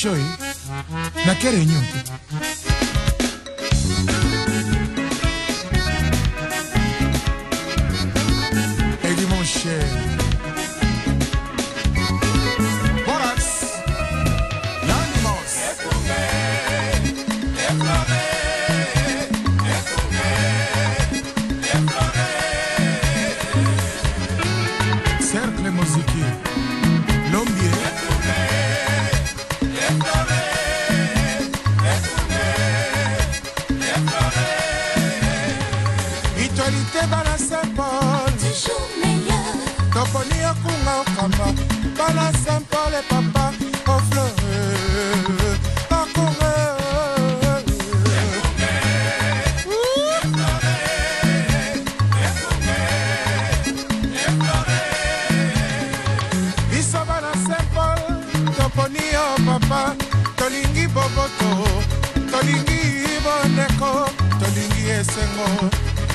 Shoy nake réunion te. Edi mon cher Borax Yanimos. Cercle Moziki Lombie. Mutualité bana Saint-Paul, Toujours meilleur. Toponi okunga okamba bana Saint-Paul e papa ofleur akunga. Biso bana Saint-Paul toponi yo papa, tolingi boboto, tolingi bondeko, tolingi esengo,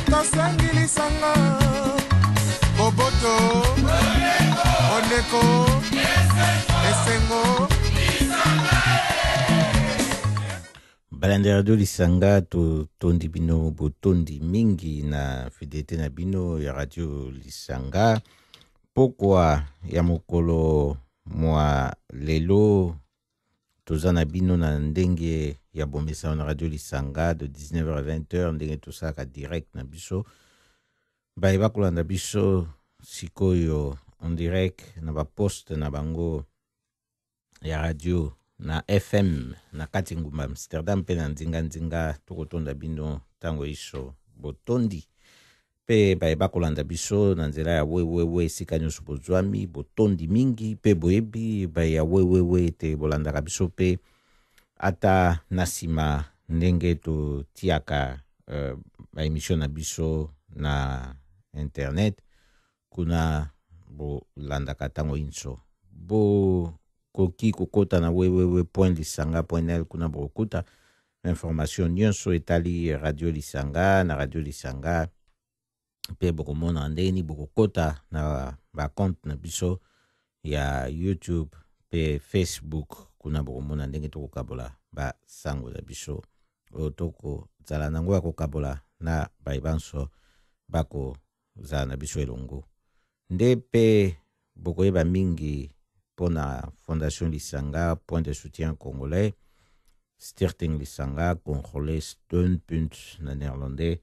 tosengi lisanga, boboto, bondeko, esengo. Balandi ya Radio Lisanga, totondi bino botondi mingi na fidélité na bino ya Radio Lisanga. Pokwa ya mokolo mwa lelo, toza na bino na ndenge ya bomesano na Radio Lisanga de 19h à 20h, ndenge tosalaka direct na biso. Baye bakolanda biso sikoyo en direct na baposte na bango ya radio na FM na kati ngumba Amsterdam mpe na nzinga-nzinga, tokotonda bino ntango iso botondi. Mpe baye bakolanda biso na nzela ya www esika nyonso bozwami, botondi mingi. Mpe boyebi baye ya www ete bolandaka biso mpe ata na nsima ndenge totiaka baémission na biso na internet, kuna bolandaka ntango inso. Bokoki kokota na www.lisanga.nl, kuna bokokuta information nyonso etali Radio Lisanga na Radio Lisanga, mpe bokomona ndenge nini bokokota na bacompte na biso ya YouTube mpe Facebook. Kuna bokomona ndenge tokokabola basango na biso oyo tokozala nango ya kokabola na baye banso bakozala na biso elongo. Nde mpe bokoyeba mingi mpona Fondation Lisanga, point de soutien congolais, Stichting Lisanga, Congolais Steunpunt na néerlandais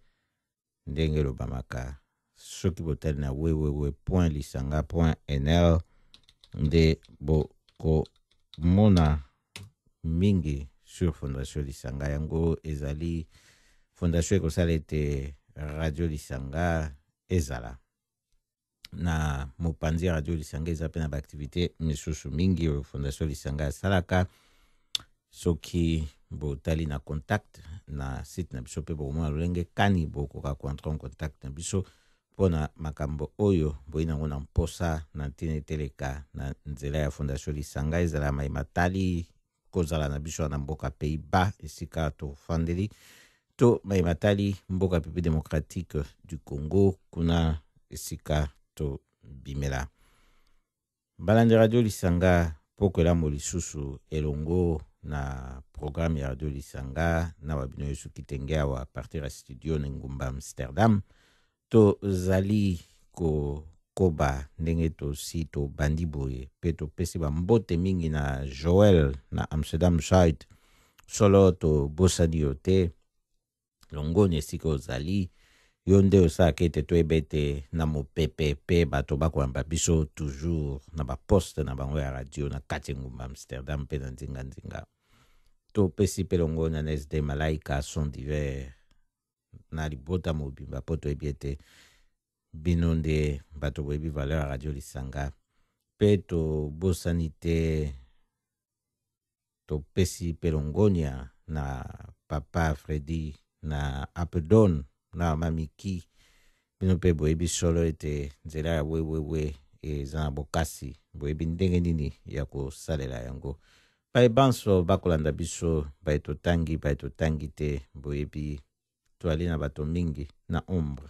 ndenge elobamaka. Soki botali na www.lisanga.nl nde bokomona mingi sur Fondation Lisanga. Yango ezali fondation ekosala ete Radio Lisanga ezala na mopanzi ya Radio Lisanga. Eza mpe na baaktivité misusu mingi oyo Fondation Lisanga asalaka. Soki botali na contact na site na biso mpe bokomona lolenge kani bokoka koentrer en contact na biso mpona makambo oyo boyi nango na mposa na ntina eteleka na nzela ya Fondation Lisanga, ezala mai matali kozala na biso na mboka Pays-Bas esika tofandeli, to mai matali mboka République démocratique du Congo kuna esika tobimela. Balandi Radio Lisanga, poko elamu lisusu elongo na programme ya Radio Lisanga na babino Yesu Kitenge awa partir ya studio na engumba Amsterdam. Tozali kokoba ndenge tosi tobandi boye, mpe topesi bambote mingi na Joel na Amsterdam Zuid. Solo tobosani yo te, longoni esika ozali, yo nde osalaka ete toyeba ete na mopepe mpe bato bakoyamba biso toujours na baposte na bango ya radio na kati ya engumba Amsterdam mpe na nzinganzinga. Topesi mpe longoni na Sd Malaika son divers na libota mobimba, mpo toyebi ete bino nde bato boyebi valeur ya Radio Lisanga. Mpe tobosani te, topesi mpe longonia na papa Fredi na Apedon na mamiki. Bino mpe boyebi solo ete nzela ya wewewe eza na bokasi, boyebi ndenge nini ya kosalela yango. Baye banso bakolanda biso, baye totangi, baye totangi te, boyebi toali na bato mingi na ombre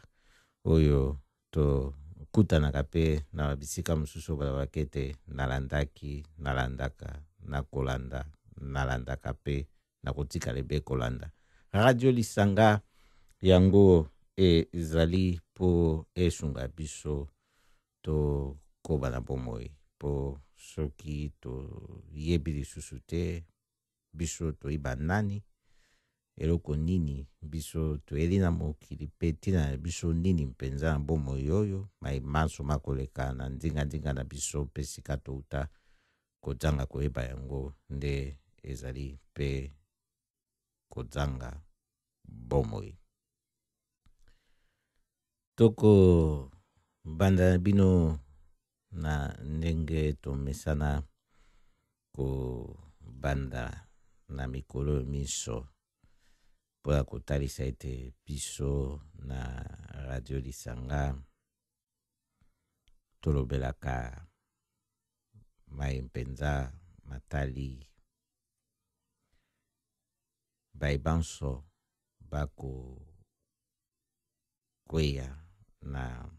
oyo tokutanaka mpe na bisika mosusu oyo balobaka ete nalandaki, nalandaka, nakolanda. Nalandaka mpe nakotikala ebe kolanda Radio Lisanga. Yango ezali mpo esunga biso tokoba na bomoi, mpo soki toyebi lisusu te biso toyeba nani, eloko nini biso toyeli na mokili, mpe ntina na biso nini mpenza na bomoi oyo, mai manso makoleka na ndinga-ndinga na biso mpe sika touta, kozanga koyeba yango nde ezali mpe kozanga bomoi. Toko banda na bino na ndenge tomesana kobanda na mikolo miso mpo kotalisa ete biso na Radio Lisanga tolobelaka mai mpenza matali baibanso bako kweya na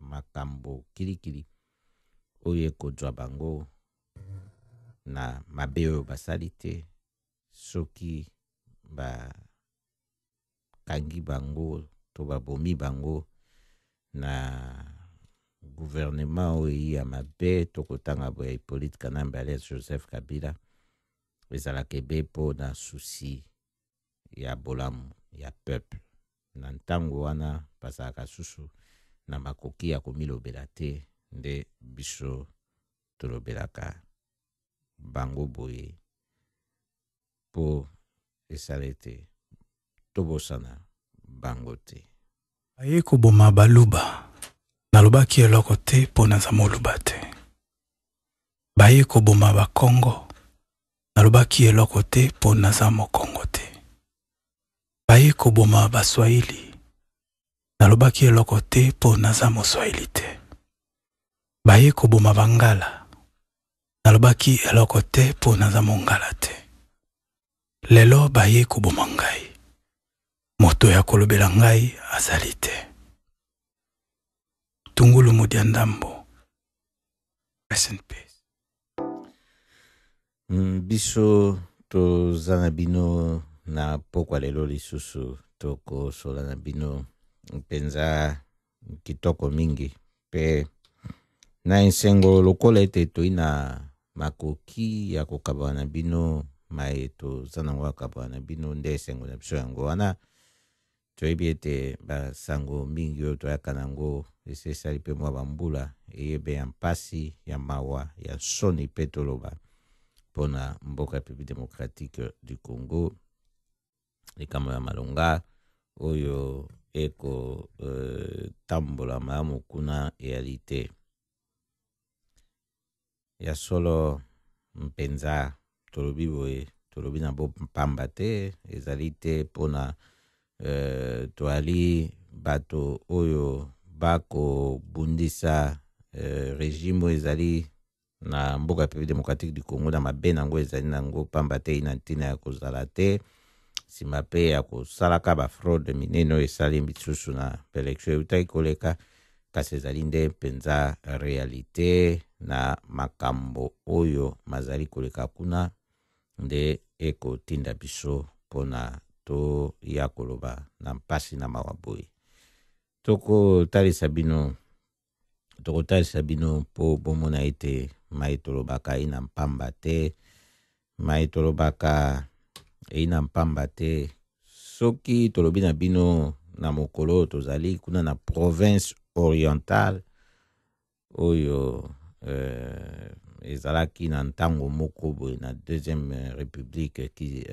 makambo kilikili oyo ekozwa bango na mabe oyo basali te. Soki bakangi bango to babomi bango na gouvernement oyo ya mabe, tokotanga boye Hippolyte Kanambe alias Joseph Kabila, ezalaka ebe mpo na souci ya bolamu ya peuple. Na ntango wana bazalaka susu na makoki ya komilobela te, nde biso tolobelaka bango boye mpo esala ete tobosana bango te. Baye koboma Baluba, nalobaki eloko te mpo naza Moluba te. Baye koboma Bakongo, nalobaki eloko te mpo naza Mokongo te. Baye koboma Baswahili, nalobaki eloko te mpo naza Moswahili te. Baye koboma Bangala, nalobaki eloko te mpo naza Mongala te. Lelo baye koboma ngai, moto ya kolobela ngai azali te. Tungulu Mudiandambo, rest in peace. Biso toza na bino na pokwa lelo lisusu, tokosola na bino mpenza kitoko mingi mpe na esengo lokola ete toi na makoki ya kokabana na bino maye toza nango ya kokabana na bino, nde esengo na biso yango wana. Toyebi ete basango mingi oyo toyaka nango esi esali mpe mwa bambula, eyebe ya mpasi, ya mawa, ya soni mpe toloba mpona mboka République démocratique du Congo. Likambo ya malonga oyo ekotambola malamu kuna eyali te. Ya solo mpenza tolobi boye, tolobi na bompamba te, ezali te mpona toali bato oyo bakobundisa régime oyo ezali na mboka République démocratique du Congo na mabe nango ezali nango, pamba te ina ntina ya kozala te, nsima mpe ya kosalaka bafraude minene oyo esali misusu na élection eutaki koleka. Kasi ezali nde mpenza réalité na makambo oyo mazali koleka kuna nde ekotinda biso mpona toya koloba na mpasi na mawa boye. Tokotalisa bino mpo bomona ete mai tolobaka ei na mpamba te, mai tolobaka ei na mpamba te. Soki tolobi na bino na mokolo tozali kuna na province orientale oyo ezalaki na ntango moko boye na deuxième république ki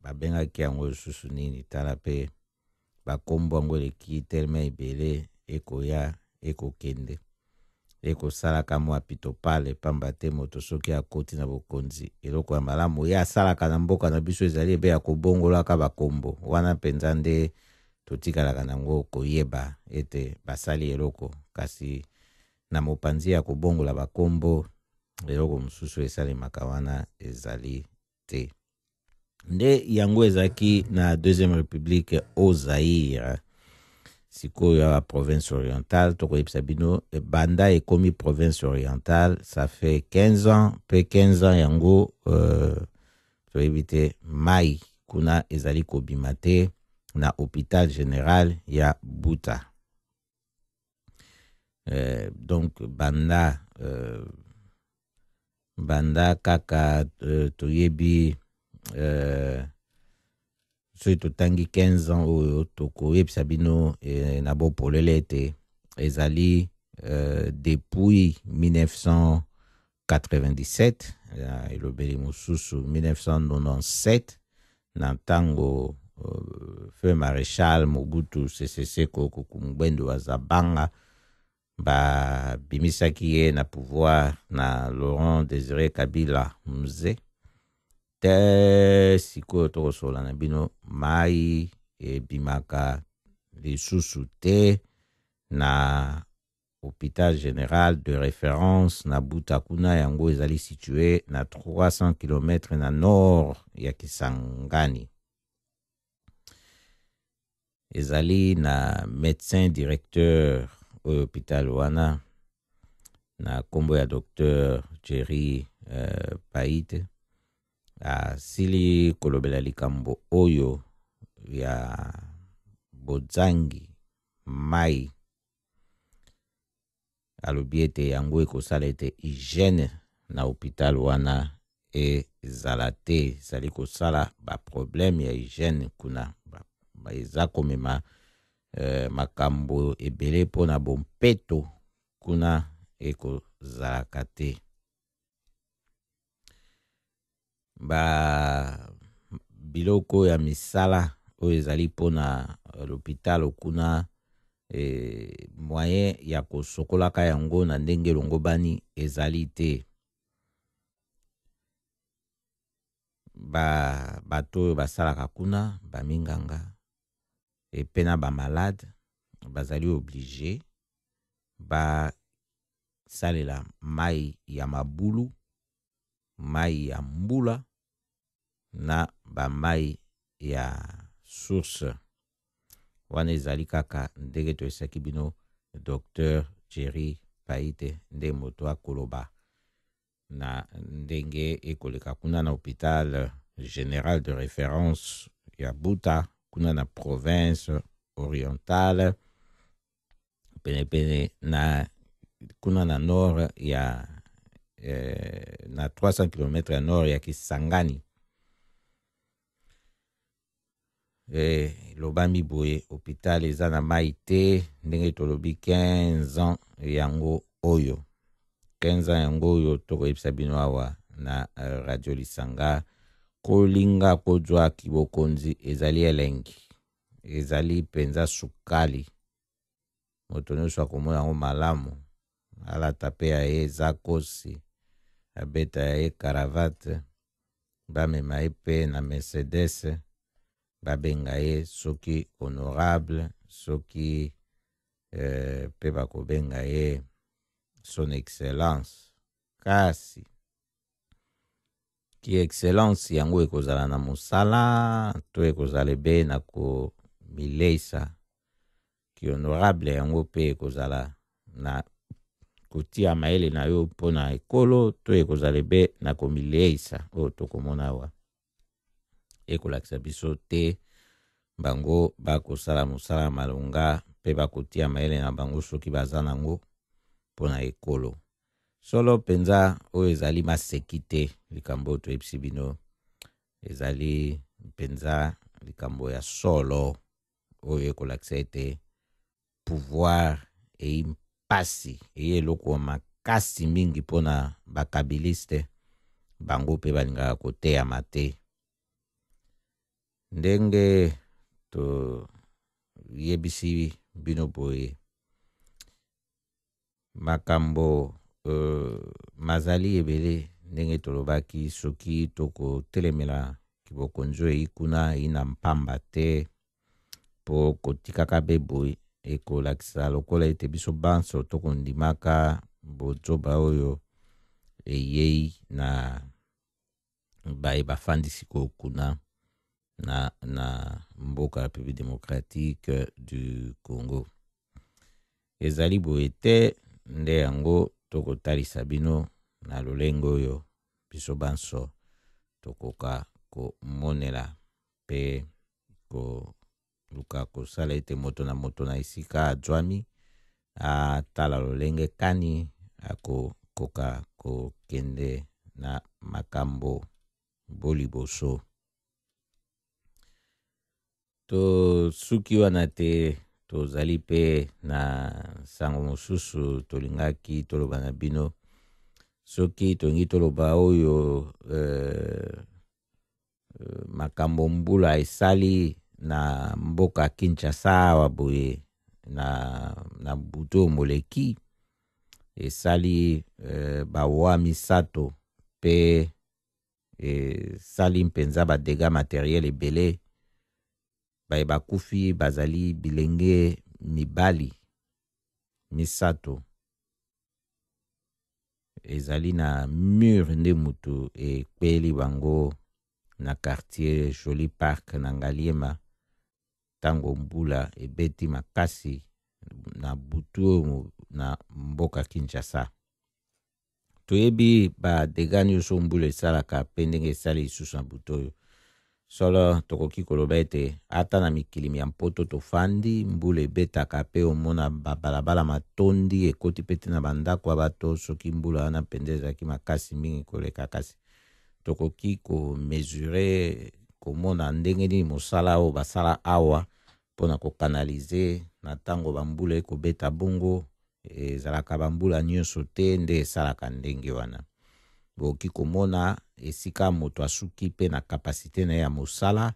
babengaki yango lisusu nini, tala mpe bakombo yango eleki telema ebele, ekoya ekokende ekosalaka mwa pitopale, pamba te moto soki akoti na bokonzi, eloko ya malamu ye asalaka na mboka na biso ezali ebe ya kobongolaka bakombo wana mpenza nde totikalaka nango koyeba ete basali eloko. Kasi na mopanzi ya kobongola bakombo, eloko mosusu esalemaka wana ezali te. Nde yango ezalaki na deuxième république au Zaïre. Sikoyo awa province orientale, tokoyebisa bino banda ekomi province orientale, ça fait 15 ans, mpe 15 ans yango toyebi te mai kuna ezali kobima te na hôpital général ya Buta. Donc banda kaka toyebi soki totangi 15 ans oyo, tokoyebisa bino na bopolele ete ezali depuis 1997, elobeli mosusu 1997, na ntango feu maréchal Mobutu Sese Seko Kuku Ngbendu wa Zabanga babimisaki ye na pouvoir na Laurent Désiré Kabila Mzee, te sikoyo tokosola na bino, mai ebimaka lisusu te na hôpital général de référence na Buta kuna. Yango ezali situé na 300 km na nord ya Kisangani. Ezali na médecin directeur oyo hôpital wana na nkombo ya docteur Jerry Paite. Asili kolobela likambo oyo ya bozangi mai. Alobi ete yango ekosala ete hygiène na hôpital wana ezala te. Ezali kosala baproblème ya hygiène kuna, eza komema makambo ebele mpona bompeto kuna ekozalaka te. Ba biloko ya misala oyo ezali mpona l'hôpital kuna, moyen ya kosokolaka yango na ndenge elongobani ezali te. Ba bato oyo basalaka kuna, baminganga epe na bamalade, bazali obligé basalela mai ya mabulu, mai ya mbula na bamai ya source. Wana ezali kaka ndenge toyesaki bino, docteur Jerry Paite nde moto akoloba na ndenge ekoleka kuna na hôpital général de référence ya Buta, kuna na province orientale, penepene na kuna na nord ya na 300 km ya nord ya Kisangani. Elobami boye, hôpital eza na mai te, ndenge tolobi 15 ans yango oyo. 15 ans yango oyo tokoyebisa bino awa na Radio Lisanga. Kolinga kozwa bokonzi ezali elengi, ezali mpenza sukali. Moto nyonso akomona yango malamu, alata mpe ya ye zakosi, abeta ya ye cravate, bamema ye mpe na Mercedes, babenga ye soki honorable, soki mpe bakobenga ye son excellence. Kasi ki excellence yango ekozala na mosala to ekozala ebe na komileisa? Ki honorable yango mpe ekozala na kotia mayele na yo mpona ekolo to ekozala ebe na komileisa? Oyo tokomona awa ekolakisa biso te bango bakosala mosala malonga mpe bakotia mayele na bango, soki baza nango, mpona ekolo solo mpenza. Oyo ezali maseki te. Likambo oyo toyebisi bino ezali mpenza likambo ya solo oyo ekolakisa ete pouvoir eyi mpasi, eyi eloko makasi mingi mpona bakabiliste. Bango mpe balingaka koteyama te. Ndenge toyebisi bino boye, makambo mazali ebele. Ndenge tolobaki, soki tokotelemela bokonzi oyo eyi kuna, eyi na mpamba te, mpo kotikaka be boye ekolakisa lokola ete biso banso tokondimaka bozoba oyo eyei na baye bafandi sikoyo kuna. na mboka République démocratique du Congo. Ezali boye te, nde yango tokotalisa bino na lolenge oyo biso banso tokoka komonela mpe koluka kosala ete moto na moto na esika azwami atala lolenge kani akokoka kokende na makambo boliboso. Tosuki wana te, tozali mpe na sango mosusu tolingaki toloba na bino. Soki tolingi toloba oyo makambo mbula esali na mboka Kinshasa awa boye na butu moleki, esali bawa misato mpe esali mpenza badégâts matériel ebele. Baye bakufi bazali bilenge mibali misato. Ezali na mur nde mutu ekweli bango na quartier Joli Park na Ngaliema, ntango mbula ebeti makasi na butu oyo na mboka Kinshasa. Toyebi badégâts nyonso mbula esalaka mpe ndenge esali lisusu na butu oyo. Solo tokoki koloba ete ata na mikili ya mpoto tofandi, mbula ebetaka mpe omona babalabala matondi, ekoti mpe te na bandako ya bato soki mbula wana mpenza ezalaki makasi mingi koleka. Kasi tokoki komesurer, komona ndenge nini mosala oyo basala awa mpona kocanaliser na ntango bambula ekobeta bongo. Ezalaka bambula nyonso te nde esalaka ndenge wana. Bokoki komona esika moto asuki mpe na capacité na ye ya mosala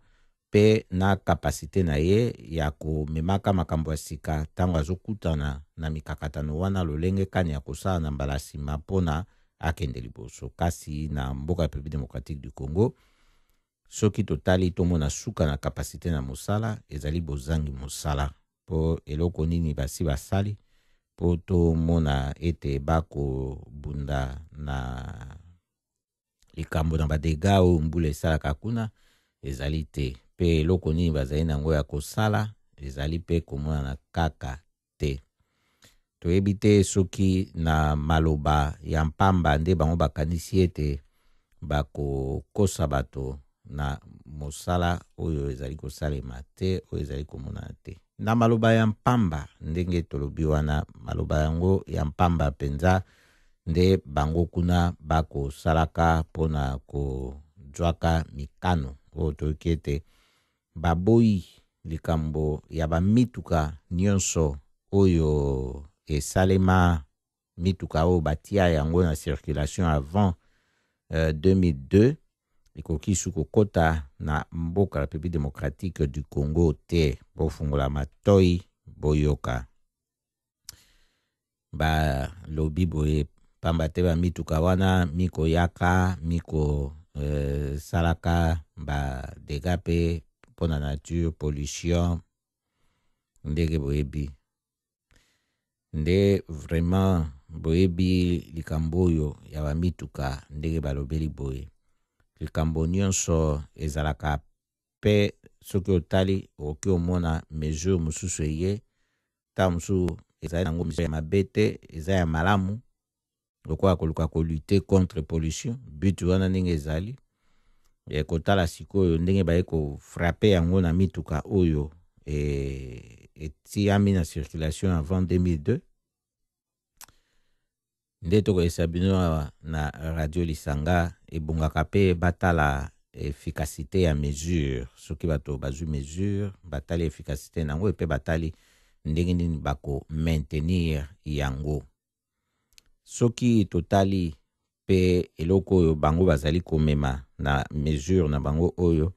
mpe na capacité na ye ya komemaka makambo ya sika ntango azokutana na mikakatano wana, lolenge kani ya kosala na mbala nsima mpona akende liboso. Kasi na mboka ya République démocratique du Congo, soki totali, tomona suka na capacité na mosala ezali bozangi mosala. Mpo eloko nini basi basali mpo tomona ete bakobunda na likambo na badégâts oyo mbula esalaka kuna ezali te, mpe eloko nini bazali nango ya kosala ezali mpe komonana kaka te. Toyebi te soki na maloba ya mpamba nde bango bakanisi ete bakokosa bato na mosala oyo ezali kosalema te, oyo ezali komonana te. Na maloba ya mpamba, ndenge tolobi wana, maloba yango ya mpamba mpenza nde bango kuna bakosalaka mpona kozwaka mikano oyo. Toyoki ete baboyi likambo ya bamituka nyonso oyo esalema, mituka oyo batia yango na circulation avant 2002 ekoki su kokɔta na mboka République démocratique du Congo te. Bofungola matoi, boyoka. Balobi boye pamba te bamituka wana mikoyaka mikosalaka badégâts mpe mpona nature, pollution, ndenge boyebi. Nde vraiment boyebi likambo oyo ya bamituka, ndenge balobeli boye, likambo nyonso ezalaka mpe soki otali, okoki omona mesure mosusu eye ntango mosusu ezali nango ya mabe te, eza ya malamu, lokola koluka kolutter contre pollution. But wana ndenge ezali kotala sikoyo ndenge baye kofrapper yango na mituka oyo etiami na circulation avant 2002. Nde tokoyesa bino awa na Radio Lisanga, ebongaka mpe batala efficacité ya mesure. Soki bato bazwi mesure, batali efficacité na yango mpe batali ndenge nini bakomaintenir yango. Soki totali mpe eloko oyo bango bazali komema na mesure na bango oyo,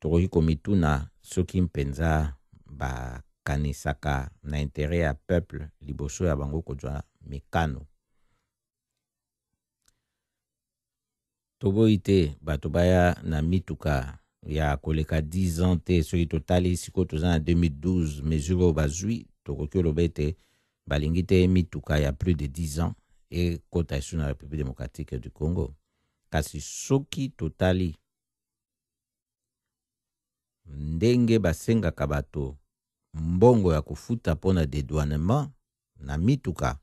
tokoki komituna soki mpenza bakanisaka na intérêt ya peuple liboso ya bango kozwa mikano. Toboyi te bato baya na mituka ya koleka 10 ans te. Soki totali sikoyo, toza na 2012, mesure oyo bazwi, tokoki oloba ete balingi te mituka ya plus de 10 ans ekota esu na République démocratique du Congo. Kasi soki totali Ndenge basengaka bato mbongo ya kofuta mpo na dedouanement na mituka,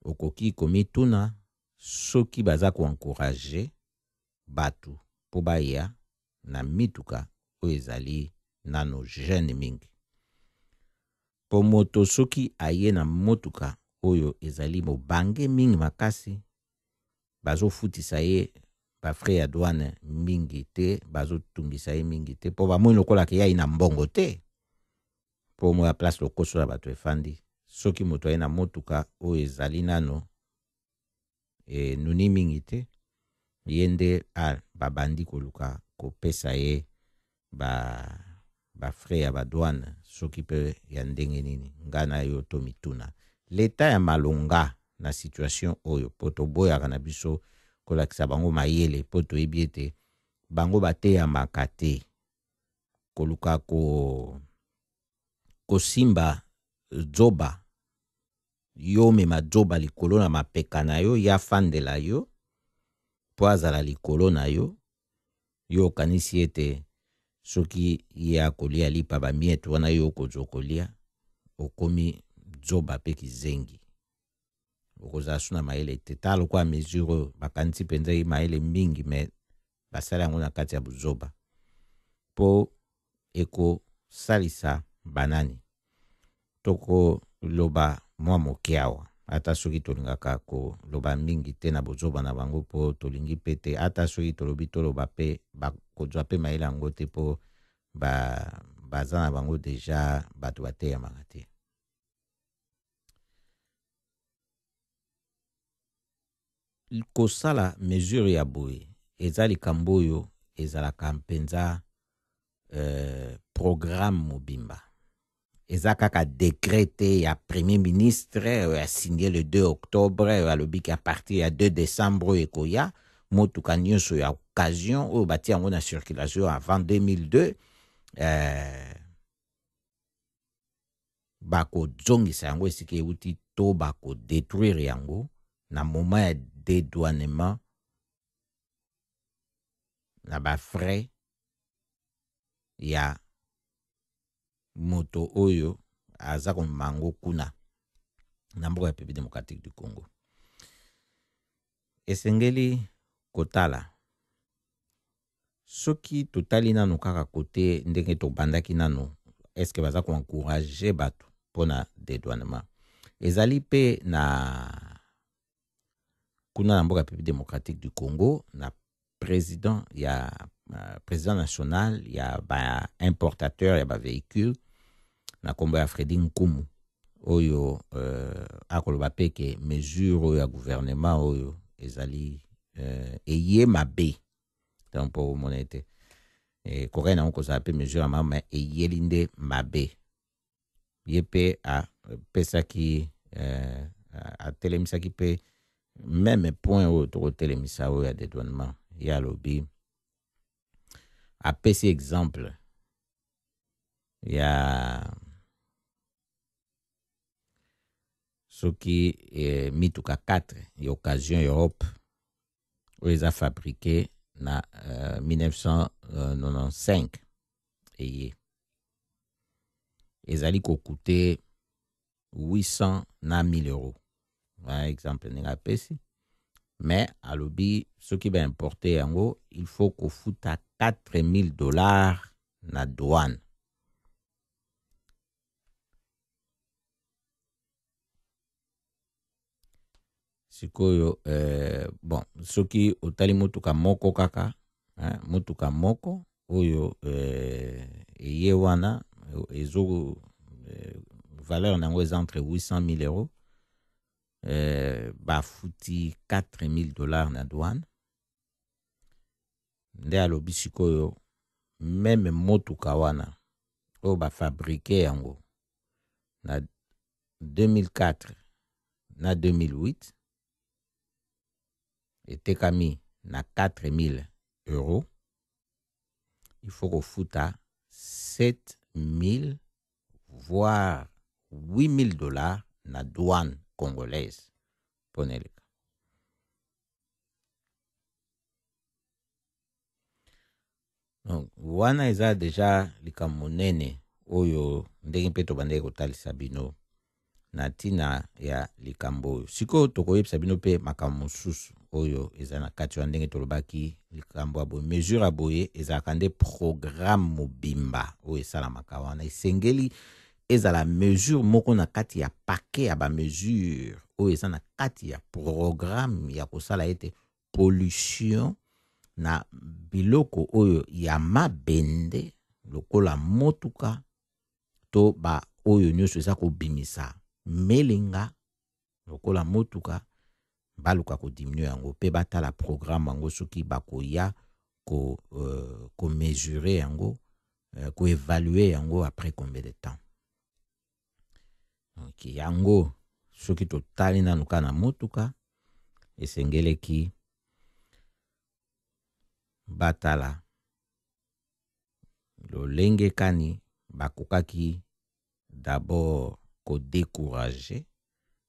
okoki komituna soki baza koencourage bato mpo baya na mituka oyo ezali nano jeune mingi. Mpo moto soki aye na motuka oyo ezali mobange mingi makasi, bazofutisa ye bafrais ya douane mingi te, bazotungisa ye mingi te, mpo bamoni lokola ke ye aye na mbongo te. Mpo mwa place lokoso ya bato efandi, soki moto aye na motuka oyo ezali nano enuni mingi te, ye nde babandi koluka kopesa ye bafrais ya badouane soki mpe ya ndenge nini. Nga na yo to mituna leta ya malonga na situation oyo, mpo toboyaka na biso kolakisa bango mayele, mpo toyebi ete bango bateyamaka te koluka kosimba zoba. Yo omema zoba likolo na mapeka na yo, ya fandela yo mpo azala likolo na yo. Yo okanisi ete soki ye akolia lipa bamiettes wana, yo okozwa kolia, okomi zoba mpe kizengi, okozala su na mayele te. Tala lokola mesure oyo bakanisi mpenza ye mayele mingi, me basala yango na kati ya buzoba mpo ekosalisa banani. Tokoloba mwa moke awa, ata soki tolingaka koloba mingi te na bozoba na bango, mpo tolingi mpe te. Ata soki tolobi, toloba mpe, bakozwa mpe mayele yango te, mpo baza na bango deja bato bateyamaka te. Kosala mesure ya boye eza likambo oyo ezalaka mpenza programme mobimba. Eza kaka décret te ya premier ministre oyo asigné le 2 octobre, oyo alobiki à partir ya 2 décembre oyo ekoya, motuka nyonso ya occasion oyo batia yango na circulation avant 2002, bakozongisa yango esika euti to bakodétruire yango na moment ya dédouanement na bafrais ya moto oyo aza komema yango kuna na mboka ya République démocratique du Congo. Esengeli kotala, soki totali nano kaka kote ndenge tobandaki nano, est-ce baza koencourage bato mpona dédouanement? Ezali mpe na kuna na mboka ya République démocratique du Congo na président ya président national ya baimportateur ya bavéhicule na nkombo ya Fredi Nkumu, oyo akoloba mpe ke mesure oyo ya gouvernement oyo ezali eye mabe. Donc mpo omona ete ekokai nango kozala mpe mesure ya malamu, eyeli nde mabe. Ye mpe apesaki atelemisaki mpe même point oyo tokotelemisa, oyo ya dédouanement. Ye alobi, apesi exemple ya soki mituka 4 ya occasion Europe oyo eza fabriqué na 1995 eye ezali kokute 800 na 1000 euros. Voilà exemple ndenge apesi. Mais alobi soki baimporte yango, il faut kofuta 4000 $ na douane. Sikoyo bon, soki otali motuka moko kaka, hein, motuka moko oyo eye wana ezo valeur na yango eza entre 800 000 euros, bafuti 4000 $ na douane. Nde alobi sikoyo même motuka wana oyo bafabriqué yango na 2004 na 2008 etekami na 4000 euros, il faut kofuta 7000 voire 8000 $ na douane congolaise mpona eleka. Donc wana eza deja likambo monene oyo ndenge mpe tobandaki kotalisa bino na ntina ya likambo oyo. Sikoyo tokoyebisa bino mpe makambo mosusu oyo eza na kati wana. Ndenge tolobaki, likambo ya boye, mesure ya boye, ezalaka nde programme mobimba oyo esalamaka wana. Esengeli ezala mesure moko na kati ya paquet ya bamesure oyo eza na kati ya programme ya kosala ete pollution na biloko oyo ya mabende lokola motuka to ba oyo nyonso eza kobimisa melinga lokola motuka, baluka kodiminuer yango mpe batala programme yango soki bakoya komesurer yango, koévaluer yango après combien de temps. Donc yango, soki totali nanu kaka na motuka, esengeleki batala lolenge kani bakokaki d'abord kodécourager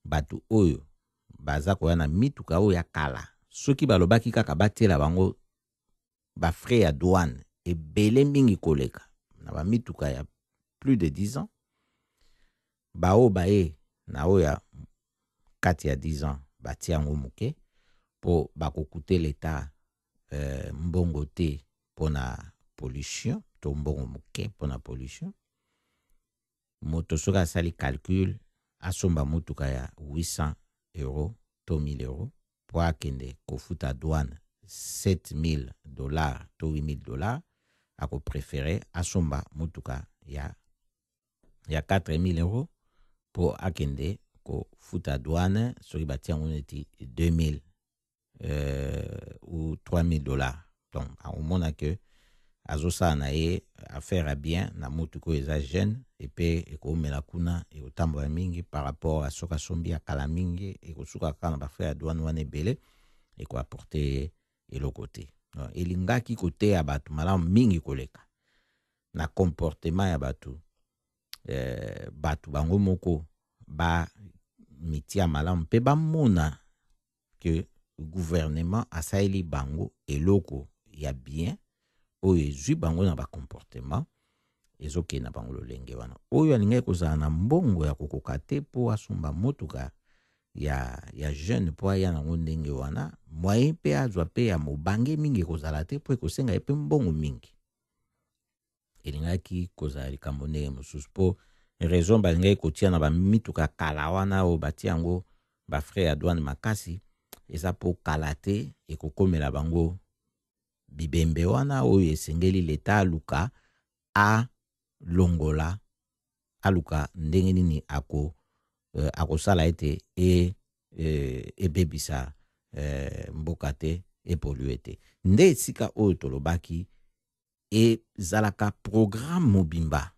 bato oyo baza koya na mituka oyo ya kala. Soki balobaki kaka batiela bango bafrais ya douane ebele mingi koleka na bamituka ya plus de 10 ans, baoyo baye na oyo ya kati ya 10 ans batia yango moke mpo bakokute leta mbongo te mpona pollution to mbongo moke mpona pollution. Moto soki asali calcul, asomba motuka ya 800 € to 1000 € mpo akende kofuta douane 7000 $ to 8000 $, akopréférer asomba motuka ya 4000 € mpo akende kofuta douane soki batia yango neti 2000 ou 3000 $. Donc akomona ke azosala na ye affaire ya bien na motuka oyo eza jeune epe ekomela kuna, ekotambola mingi par rapport a soki asombi ya kala mingi, ekosuka kaka na bafrais ya douane wana ebele, ekoapporter ye eloko te. Donc elingaki koteya bato malamu mingi koleka na comportement ya bato, bato bango moko bamitia malamu mpe bamona ke gouvernement asaleli bango eloko ya bien oyo ezwi bango na bacomportement ezokende na bango lolenge wana. Oyo alingaki kozala na mbongo ya kokoka te mpo asomba motuka ya jeune mpo aya nango ndenge wana, moyen mpe azwa mpe ya mobange mingi ekozala te mpo ekosenga ye mpe mbongo mingi. Elingaki kozala likambo ndenge mosusu mpo raison balingaki kotia na bamituka kala wana oyo batia yango bafrais ya douane makasi eza mpo kala te ekokomela bango bibembe wana oyo esengeli leta aluka alongola, aluka ndenge nini akosala ete ebebisa mboka te, epolluer te. Nde esika oyo tolobaki ezalaka programme mobimba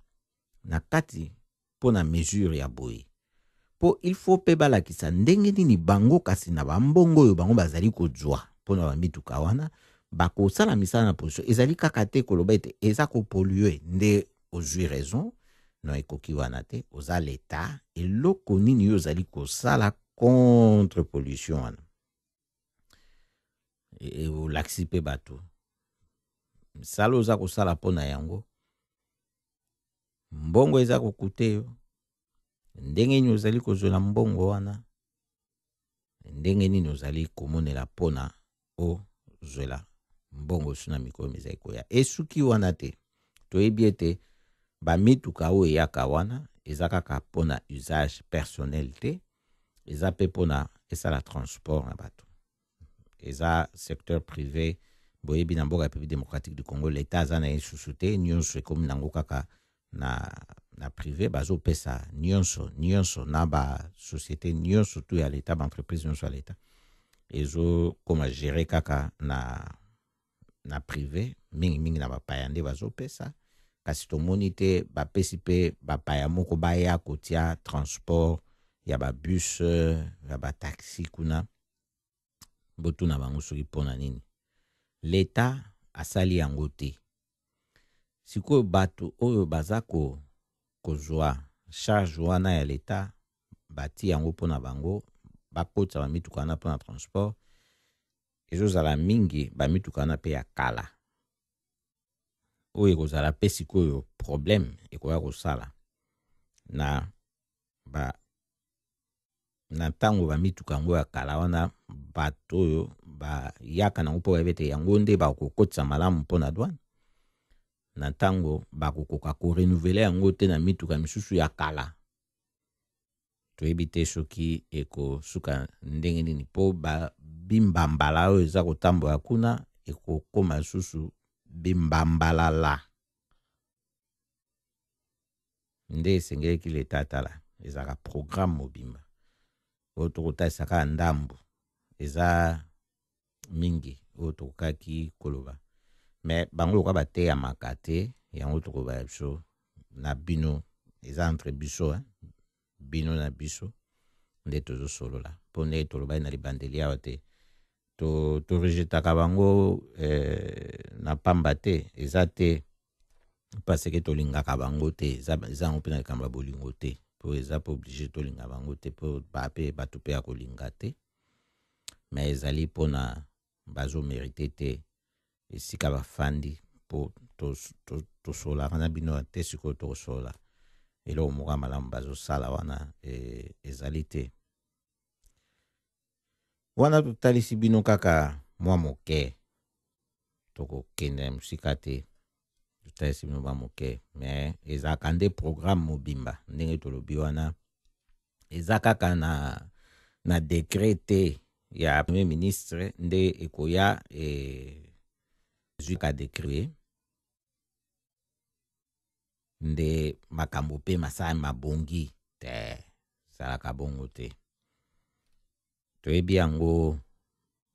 na kati mpo na mesure ya boye, mpo il faut mpe balakisa ndenge nini bango kasi na bambongo oyo bango bazali kozwa mpona bamituka wana bakosala misala na position. Ezali kaka te koloba ete eza kopolluer nde ozwi raison. No, ekoki wana te. Oza leta, eloko nini yo ozali kosala contre pollution wana? Olakisi mpe bato misala oza kosala mpo na yango, mbongo eza kokute yo, ndenge nini ozali kozwela mbongo wana, ndenge nini ozali komonela mpona ozwela mbongo so na mikolo mizali koya. Esuki wana te. Toyebi ete bamituka oyo eyaka wana eza kaka mpona usage personnel te, eza mpe mpona esala transport na bato, eza secteur privé. Boyebi, na mboka ya République démocratique du Congo, leta aza na ye susu te, nyonso ekomi nango kaka na privé. Bazopesa nyonso nyonso na basociété nyonso tu ya leta, baentreprise nyonso ya leta ezokoma géré kaka na privé, mingimingi na bapaya nde bazopesa. Kasi tomoni te bapesi mpe bapaya moko baya kotia transport ya babus, ya bataxi kuna. Botuna bango soki mpona nini leta asali yango te. Sikoyo bato oyo baza kozwa charge wana ya leta, bati yango mpona bango bakotisa bamituka wana mpona transport, ezozala mingi bamituka wana mpe ya kala. Oyo ekozala mpe sikoyo problème ekoya kosala na ba na ntango bamituka yango ya kala wana, bato oyo bayaka nango mpo bayebi ete yango nde bakokotisa malamu mpo na douane, na ntango bakokoka korenouveler yango te na mituka misusu ya kala. Toyebi te soki ekosuka ndenge nini, mpo bimbambala oyo eza kotambola kuna ekokóma lisusu bimbambalala. Nde esengelaki leta atala, ezalaka programme mobimba oyo tokotalisa kaka ndambu, eza mingi oyo tokokaki koloba. Me bango lokola bateyamaka te, yango tokoloba biso na bino, eza entre biso, hein? Bino na biso nde tozosolola, mpo ndenge tolobaki na libandeli awa te, torejetaka bango na pamba te. Eza te parce que tolingaka bango te, eza yango mpe na likambo ya bolingo te, mpo eza mpo obligé tolinga bango te, mpo bape bato mpe ya kolinga te. Me ezali mpona bazomériter te esika bafandi, mpo tosololaka na bino te. Sikoyo tokosolola eloko moko ya malamu bazosala wana ezali te. Wana totalisi bino kaka mwa moke, tokokende na mosika te, totalisi bino mwa moke. Me ezalaka nde programme mobimba ndenge tolobi wana, eza kaka na décret te ya premier ministre nde ekoya ezwi ka décret nde makambo mpe masala mabongi te. Esalaka bongo te. Toyebi yango,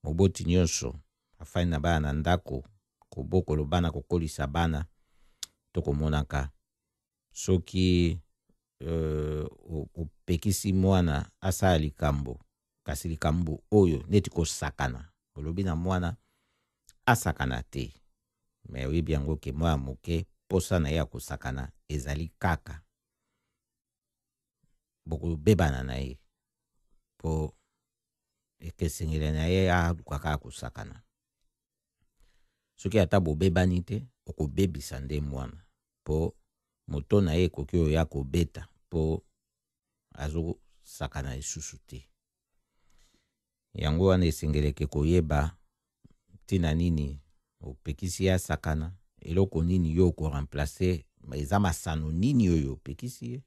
moboti nyonso afandi na bana na ndako, kobokolo bana, kokolisa bana, tokomonaka soki opekisi mwana asala likambo, kasi likambo oyo neti kosakana, olobi na mwana asakana te, me oyebi yango ke mwana moke posa na ye ya kosakana ezali kaka, bokobebana na ye mpo ekesengeli na ye aluka kaka kosakana. Soki ata bobebani te, okobebisa nde mwana, mpo moto na ye ekoki oyo ya kobeta mpo azosakana lisusu te. Yango wana esengeleke koyeba ntina nini opekisi ye asakana, eloko nini yo okoremplacer, eza masano nini oyo opekisi ye,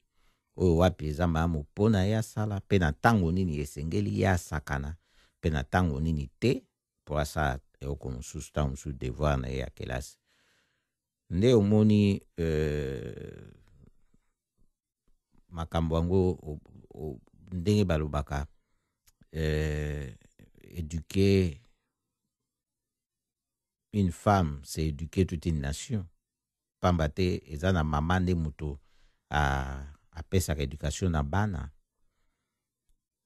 oyo wapi eza malamu mpo na ye asala, mpe na ntango nini esengeli ye asakana, mpe na ntango nini te mpo asala eloko mosusu, ntango mosusu devoir na ye ya kelasi. Nde omoni makambo yango ndenge balobaka, éduquer une femme, c'est éduquer toute une nation, pamba te eza na mama nde moto apesaka éducation na bana.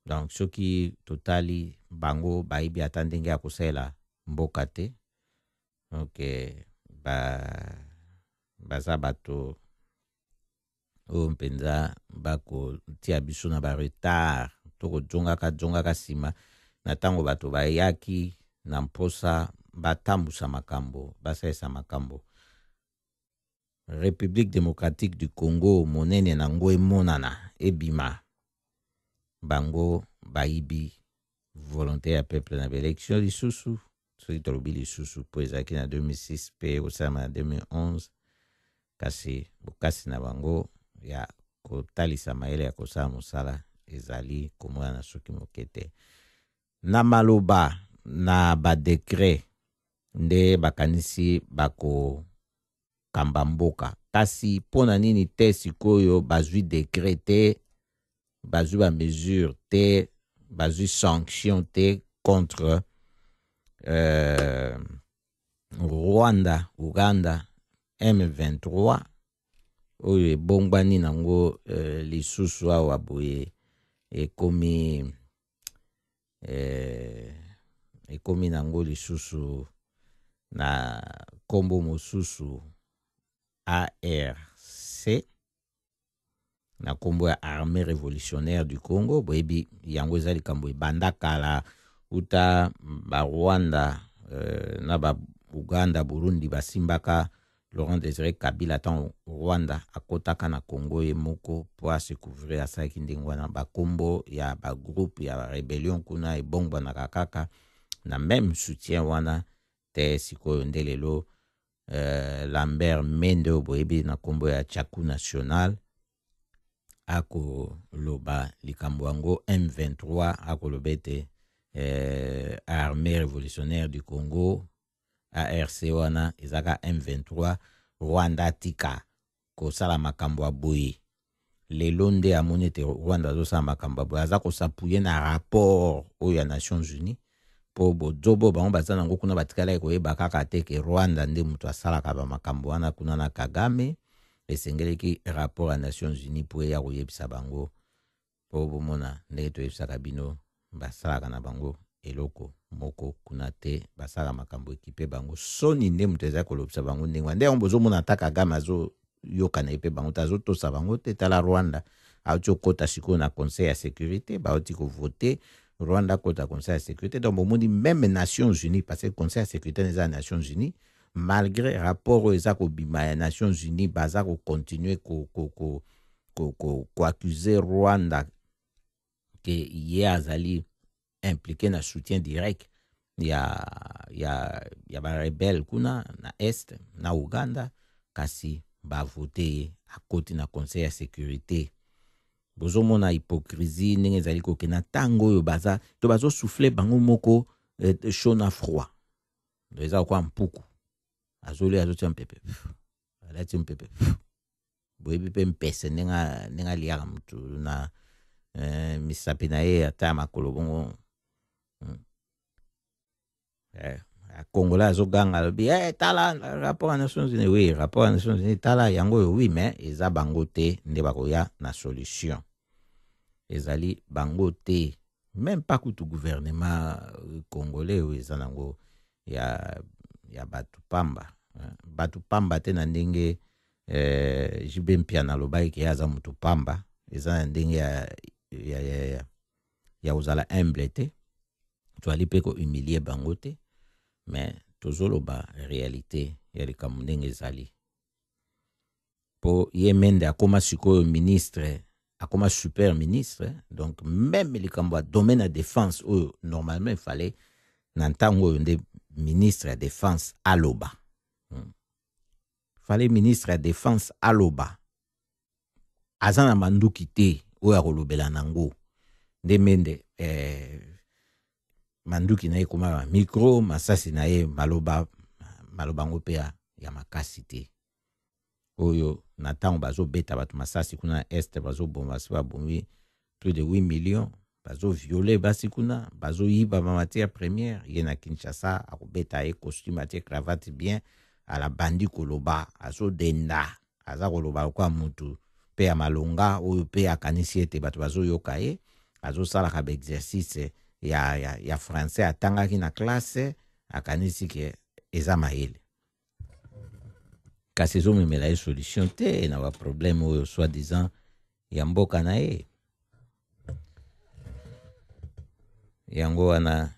Donc soki totali bango, bayebi ata ndenge ya kosalela mboka te. Donc baza bato oyo mpenza bakotia biso na baretard, tokozongaka zongaka nsima na ntango bato bayaki na mposa batambusa makambo, basalisa makambo. République démocratique du Congo monene nango emonana ebima, bango bayibi volonté ya peuple na baélection lisusu. Soki tolobi lisusu, mpo ezalaki na 2006 mpe ekosalama na 2011, kasi bokasi na bango ya kotalisa mayele ya kosala mosala ezali komonana soki moke te. Na maloba na badécret nde bakanisi bakokamba mboka, kasi mpo na nini te sikoyo bazwi décret te, bazwi bamesure te, bazwi sanction te contre Rwanda, Uganda, M23 oyo ebongwani nango lisusu awa boye, ekomi nango lisusu na nkombo mosusu ARC, na nkombo ya Armée révolutionnaire du Congo? Boyebi yango eza likambo ebanda kala, uta Barwanda na Bauganda, Burundi basimbaka. Laurent Désiré Kabila ntango Rwanda akotaka na Congo ye moko mpo ase couvrir, asalaki ndenge wana. Bakombo ya bagroupe ya rebellion kuna ebongwanaka kaka na même soutien wana te. Sikoyo nde lelo Lambert Mende oyo boyebi na nkombo ya Tchaku National akoloba likambo yango. M23 akoloba ete Armée révolutionnaire du Congo, ARC wana ezaka M23. Rwanda atika kosala makambo ya boye. Lelo nde amoni ete Rwanda azosala makambo ya boye, aza kos'appuyer na rapport oyo ya Nations Unies, mpo bozobo bango baza nango kuna batikalaki koyeba kaka te ke Rwanda nde moto asalaka bamakambo wana kuna na Kagame. Esengelaki rapport ya Nations Unies mpo eya koyebisa bango, mpo bomona ndenge toyebisaka bino, basalaka na bango eloko moko kuna te, basalaka makambo ekipe bango. Soni nde moto eza kolobisa bango ndenge wana. Nde yango bozomona ata Kagame azoyoka na ye mpe bango te, azotosa bango te. Tala Rwanda auti okota sikoyo na Conseil ya sécurité, bauti kovote Rwanda akota Conseil ya sécurité. Donc bomoni, même Nations Unies, parce que Conseil ya sécurité eza ya Nations Unies, malgré rapport oyo eza kobima ya Nations Unies, baza kocontinue koaccuser Rwanda ke ye azali impliqué na soutien direct ya barebelles kuna na Est na Uganda. Kasi bavote ye akoti na Conseil ya sécurité. Bozomona hypocrisie ndenge ezali kokende na ntango oyo baza to bazosouffler bango moko chaud na froid. Donc eza lokwa mpuku azolia, azotia mpepe, alati mpepe. Boyebi mpe mpese ndenge aliaka mutu na misapi na ye ata ya makolo bongo. Congolais azoganga, alobi tala rapport ya Nations Unies. Oui, rapport ya Nations Unies, tala yango oyo. Oui, mais eza bango te nde bakoya na solution, ezali bango te, même pas kutu gouvernement congolais oyo eza nango ya bato pamba, bato pamba te. Na ndenge JB Mpiana alobaki ke ye aza motu pamba, eza na ndenge ya kozala humble te. Toali mpe kohumilier bango te, mais tozoloba réalité ya likambo ndenge ezali. Mpo ye Mende akóma sikoyo ministre, akóma super ministre. Donc même likambo ya domaine ya défense oyo normalement efale na ntango oyo nde ministre ya défense aloba. Fallait ministre ya défense aloba, aza na manduki te oyo akolobela nango. Nde Mende manduki na ye ekoma bamicro, masasi na ye maloba, maloba yango mpe ya makasi te. Oyo na ntango bazobeta bato masasi kuna na Est, bazoboma, basi babomi plus de 8 millions, bazovioler basi kuna, bazoyiba bamatière première, ye na Kinshasa akobeta ye costume, atie cravate bien, alabandi koloba, azodenda, aza koloba lokola mutu mpe ya malonga oyo mpe akanisi ete bato bazoyoka ye. Azosalaka baexercice ya français atangaki na classe, akanisi ke eza mayele, kasi ezomemela ye solution te na baproblème oyo soi-disant ya mboka na ye. Yango wana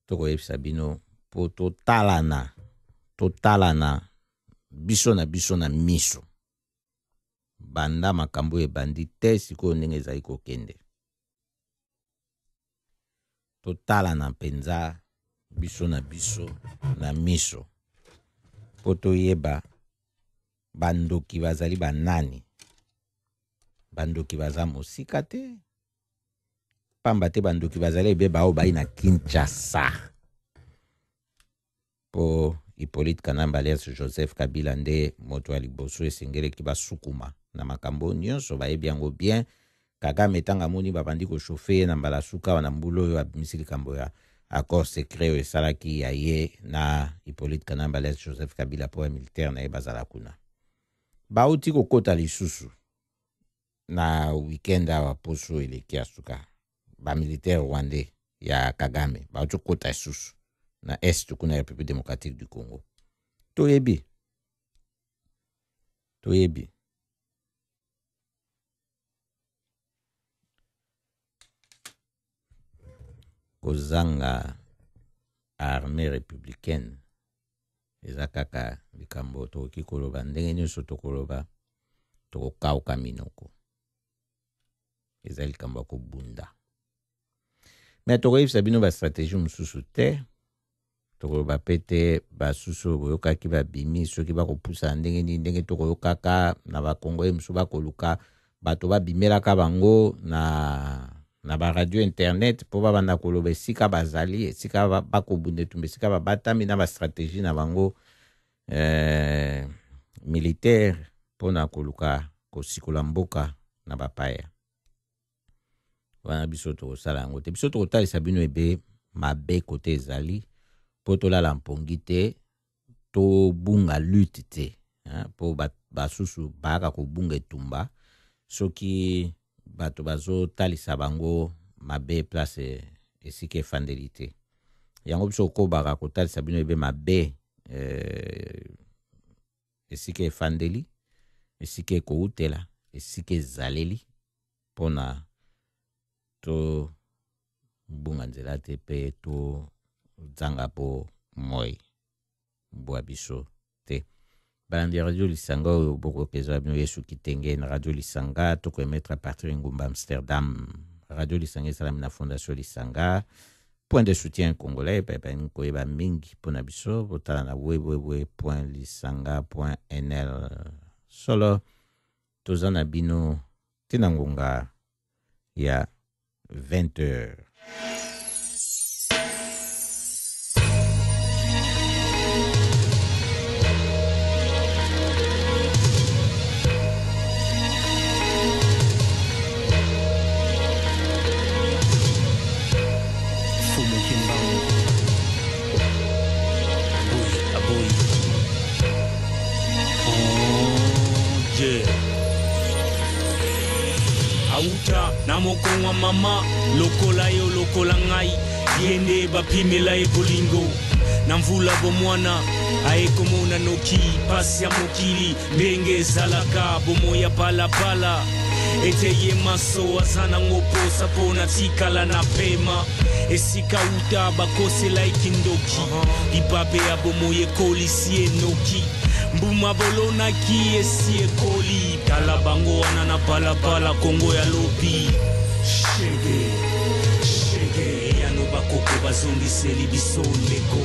tokoyebisa bino mpo totalana biso na biso na miso. Banda makambo ebandi te sikoyo, ndenge ezali kokende, totalana mpenza biso na biso na miso mpo toyeba bandoki bazali banani. Bandoki baza mosika te, pamba te bandoki bazali ebeba oyo bai na Kinshasa, mpo Hippolyte Kanambe alias Joseph Kabila nde moto ya liboso esengeleki basukuma na makambo nyonso. Bayebi yango bien. Kagame, ntango amoni babandi kochauffer ye na mbala suka awa na mbula oyo, abimisi likambo ya accord secret oyo esalaki ya ye na Hippolyte Kanambe alias Joseph Kabila mpo ya militaire na ye bazala kuna. Bauti kokota lisusu na weekend awa, poso eleki ya suka, bamilitaire rwandais ya Kagame bauti kokota lisusu na Est kuna ya République démocratique du Congo. Toyebi, toyebi. Kozanga armée républicaine. Eza kaka likambo tokoki koloba ndenge nyonso, tokoloba tokokauka minoko. Eza likambo ya kobunda. Me tokoyebisa bino bastratégie mosusu te, tokoloba mpe te basusu oyo boyokaki babimi soki bakopusana ndenge nini, ndenge tokoyokaka na bakongoye mosusu bakoluka bato babimelaka bango na baradio internet mpo babanda koloba esika bazali, esika bakobunda etumba, esika babatami na bastratégie na bango militaire mpona koluka kosikola mboka na bapaya. Wana biso tokosala yango te. Biso tokotalisa bino ebe mabe kote ezali mpo tolala mpongi te, tobunga lutte te, mpo basusu bayaka kobunga etumba soki bato bazotalisa bango mabe place esika efandeli te. Yango biso okobaka kotalisa bino ebe mabe esika efandeli, esika ekoutela, esika ezaleli, mpona tobunga nzela te mpe tozanga po moi bwa biso te. Balandi ya Radio Lisanga oyo bokokezwa bino Yesu Kitenge na Radio Lisanga, tokoemettre à partir ya engumba Amsterdam. Radio Lisanga esalami na Fondation Lisanga, point de soutien congolais. Balingi koyeba mingi mpona biso, botala na www.lisanga.nl. Solo toza na bino ntina ngonga ya 20 heures. Fumu Kimbangu. Aboyi, aboyi. Oh, yeah. Auta na mokongo mama lokola yo lokola ngai, ye nde bapimela ye bolingo na mvula bomwana, ayekomona noki pasi ya mokili ndenge ezalaka, bomoi ya balabala ete ye maso aza nango posa mpo na tikala na pema esika uta bakosela ye kindoki, libabe ya bomoi ekolisi ye noki, mbuma bolonaki esi ekoli, tala bango wana na balabala Kongo ya lobi. Shege shege, eyano bakoko bazongiseli biso ndeko.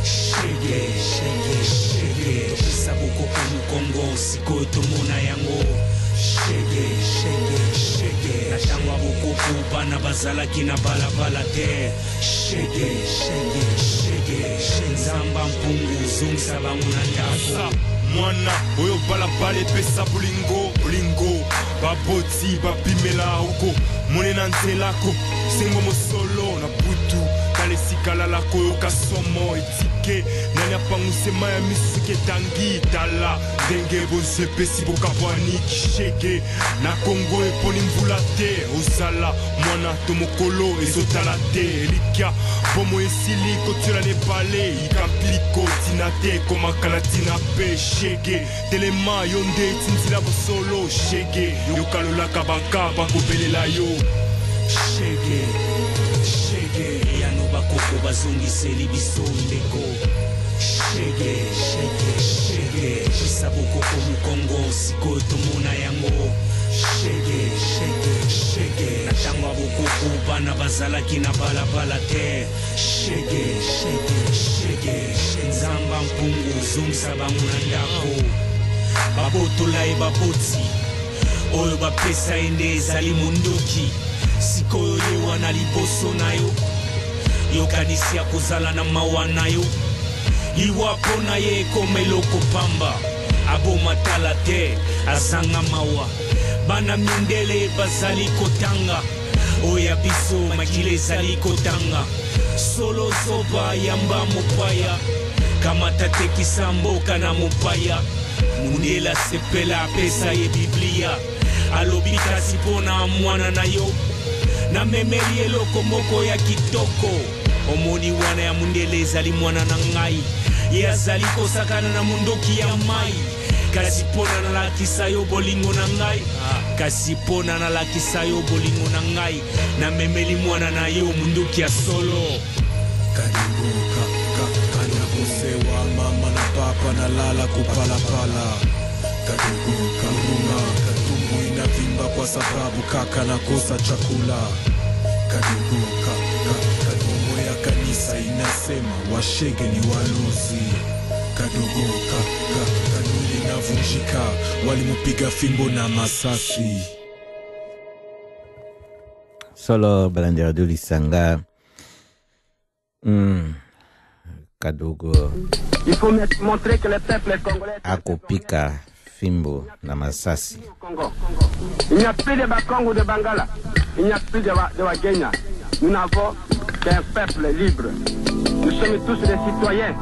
Shege shege shege, topesa bokoko mokongo sikoyo tomona yango. Shege shege shege, na ntango ya bokoko bana bazalaki na balabala te. Shege shege shege, nzamba mpungu zongisa bango na ndako. Mwana oyo balabala epesa bolingo, bolingo baboti bapimela oko mone na nzelako sengo mosolo na butu, tala esika lala koyoka somo etike nani apangusema ya miso soki etangi, tala ndenge bozwi epesi bokabwani kishege na Kongo eponi mvula te, ozala mwana to mokolo ezotala te, elikya bomo esili kotiola na ebale, yika mpiliko tina te ekomaka na ntina pe shege, telema yo nde etinzila bosolo shege, yokalolaka banka bakobelela yo. Shege shege, eyano bakoko bazongiseli biso ndeko. Shege shege shege, pesa bokoko mokongo sikoyo tomona yango. Shege shege shege, na ntango ya bokoko bana bazalaki na balabala te. Shege shege shege, nzamba mpungu zongisa bango na ndako, babotola ye baboti oyo bapesa ye nde ezali mondoki, sikoyo ye wana liboso na yo, yokanisi ya kozala na mawa na yo, liwa mpo na ye ekoma eloko pamba, aboma tala te azanga mawa, bana mindele bazali kotanga oyo ya biso makila ezali kotanga, solo zoba yamba mopaya, kamata tekisa mboka na mopaya, mundela sepela apesa ye biblia, alobi kasi mpo na mwana na yo namemeli eloko moko ya kitoko, omoni wana ya mundele ezali mwana na ngai, ye azali kosakana na mondoki ya mai, kasi mpo na nalakisa yo bolingo na ngai, kasi mpo na nalakisa yo bolingo na ngai, namemeli mwana na yo munduki ya solo. Karibu ka ka karibu sewa mama na Banalala kupalapala. Kadogo karuma katumbu inavimba kwa sababu kaka nakosa chakula. Kadogo ka, ka, kadogo ya kanisa inasema washege ni walozi. Kadogo ka, ka, kanuni inavunjika, walimupiga fimbo na masasi. Solo balandi radio Lisanga. Kadogo Il faut montrer que le peuple congolais akopika fimbo na masasi. Congo. Il n'y a plus de Bakongo de Bangala. Il n'y a plus de Wagenya. Nous n'avons qu'un peuple libre. Nous sommes tous des citoyens